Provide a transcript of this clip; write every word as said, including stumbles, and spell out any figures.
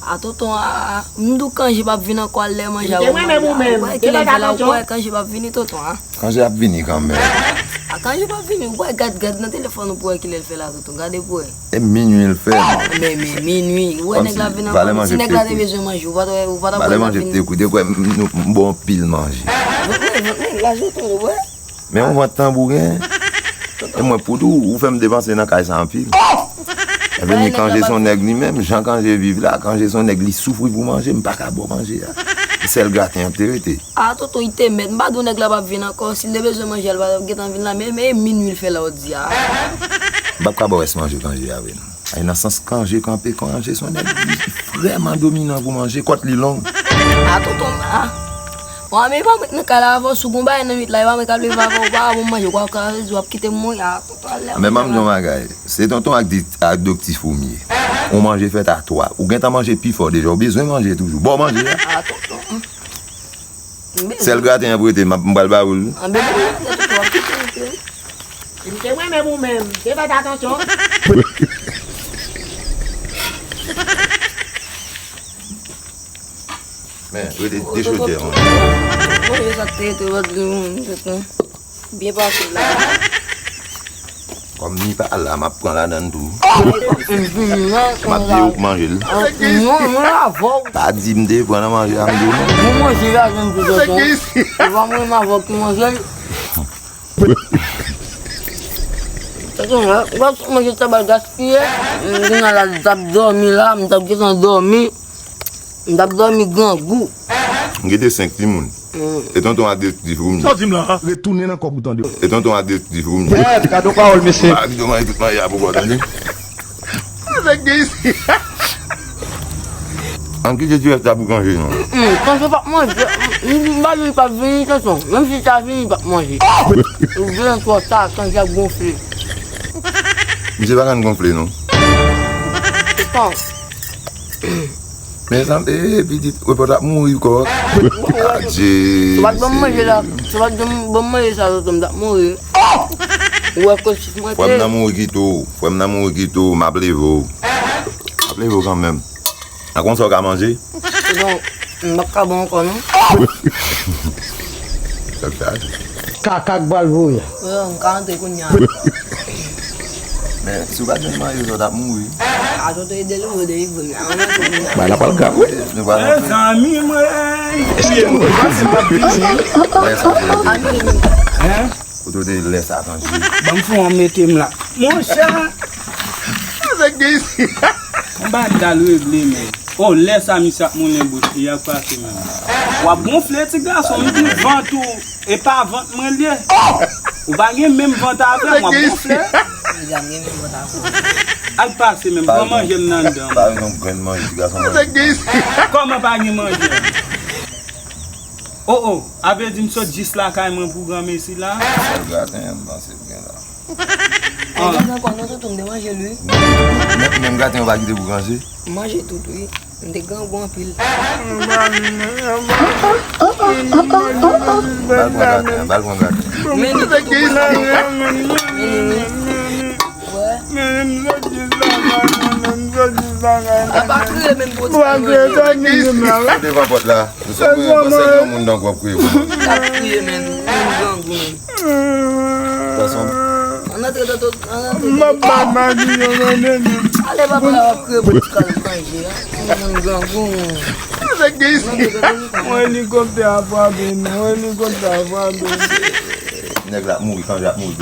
A tonton, a, a, m di w Kanje p ap vin ankò, al lè manje a. Ou wè Kanje p ap vini, tonton, a. Kanje ap vini kanmenm. A, Kanje p ap vini, ou wè, gad, gad nan telefòn ou pou wè kilè l fè la, tonton, gade pou wè. E minui l fè. Men, men, minui, ou wè nèg la vin ankò, si nèg la te bezwen manje, ou pa t wè, ou pa t ap wè l ap vin. Te koute, kwè m, m, m bon pil manje. Vant mwen, vant mwen, la, tonton, ou wè. Men yon vant tanbouren. E mwen, pou di w, ou fè m depanse nan kay sa anpil. Ebyen, Kanje se yon nèg li menm, jan Kanje viv la, Kanje se yon nèg li soufri pou manje, m pa ka ba w manje a. Sèl graten an te rete. A, tonton, li te mèt, m pa di w nèg la p ap vin ankò, si l te bezwen manje a, l pa t ap gentan vin la, men, men e minui l fè la w di a. M p ap ka ba w rès manje Kanje a, vre non. Ay, nan sans Kanje kanpe, Kanje se yon nèg li vrèman dominan pou manje, kòt li long. A, tonton, a. Bon, men pa mwen k nan kay la avè w, si w gon bagay nan mit la, e pa mwen k ap leve avè w, ou pa bon manje, w ap ka di w ap kite m mouri, a, tonton, al lè. Men ban m di yon bagay, se tonton ak di, ak Dokti Foumi ye. Yon manje fèt a twa, ou gentan manje pi fò deja, ou bezwen manje toujou, ba w manje a. A, tonton. Sèl graten an pou rete, m ap, m pral ba ou l. Anben, m te renmen ou menm. Te fè atansyon. Men, rete de chodyè, man. Mwen, sa te rete, wè, de moun, se tou. Byen pase la. Kòm ni pa la, m ap pran ladann tou. M ap di ou k manje l. Non, mwen avè w. Pa di m te pran nan manje a, m di w non. Mwen manje ladann tou, tonton. Se pa mwen m avè w ki manje l. Tonton, wè, wè, manje tabal gaspiye. M vin la, l t ap dòmi la, m t ap gentan dòmi. M t ap dòmi grangou. M gen de senk timoun. E tonton ak de ti foumi. Sa w di m la? Retounen nan kòb ou tande. E tonton ak de ti foumi. Bèt, gade yon pawòl, mesye. Ba, ki te manje tout manje a pou kò, tande. Avèk gen isi. Ann kite ti rès la pou Kanje, non. Kanje p ap manje. M, m pa di li p ap vini, tonton. Menm si l ta vini, li p ap manje. Ou vle twò ta, Kanje ap gonfle. Misye pa konn gonfle, non. Tonton. Men sa, e, pitit, repòt ap mouri kò. Adje. Si w pa t ban m manje la, si w pa t ban m manje sa, tonton, m t ap mouri. Ou wè kochif mwen te. Frè m nan mouri kite w, frè m nan mouri kite w, m ap leve w. M ap leve w kanmenm. A konsa w ka manje? Tonton, m p ap ka bon ankò, non. Kaka k pral voye. Yo, m ka antre kounye a. Men, si w pa t jwenn manje sa, w t ap mouri. A, tonton, e delivre, delivre m la. Bagay la pral grav, wi. Nou pral antre. Mezanmi, mwen. Èske nou pase m ap vini? Lè sa fini. Hein? Kote w te ye lè sa, Kanje? Ban m fè yon mete m la. Monchè! Avèk gen isi. Yon bagay m t al regle, men. O, lè sa misye ap moulen bouch li, y ap pase menm. W ap gonfle, ti gason, m di vant ou, e pa vant mwen l ye. Ou pa gen menm vant avè m, w ap gonfle. Li di a m gen menm vant avè w. Al pase menm, pran manje m nan anndan. Pa yon grenn manje, ti gason. Avèk gen isi. Kòman pa gen manje? O, o, a vle di m sot jis lakay mwen pou granmesi la? Sèl graten an m panse pou gen la. Ah. Menm, menm graten yo pa kite pou Kanje? M manje tout, wi. M te grangou anpil. Ba l pran graten an, ba l pran graten an. Men li tout pou manje. Men li, wi. Wè. Men m sot jis lakay mwen, men m sot jis lakay mwen. A pa kriye menm pou ti manje. Sou devan pòt la. Ou sot pou yon sèl yon moun nan gwòp kriye pou mwen. L ap kriye, men. Moun grangou, men. Gason. Ann antre, tonton, ann antre. M ap ba magi yo, men, men. Ale, papa, w ap kriye pou ti kal manje, a. Moun grangou, moun. Avèk gen isi. Yon elikoptè ap frape nou, yon elikoptè ap frape nou. Nèg la ap mouri, Kanje ap mouri.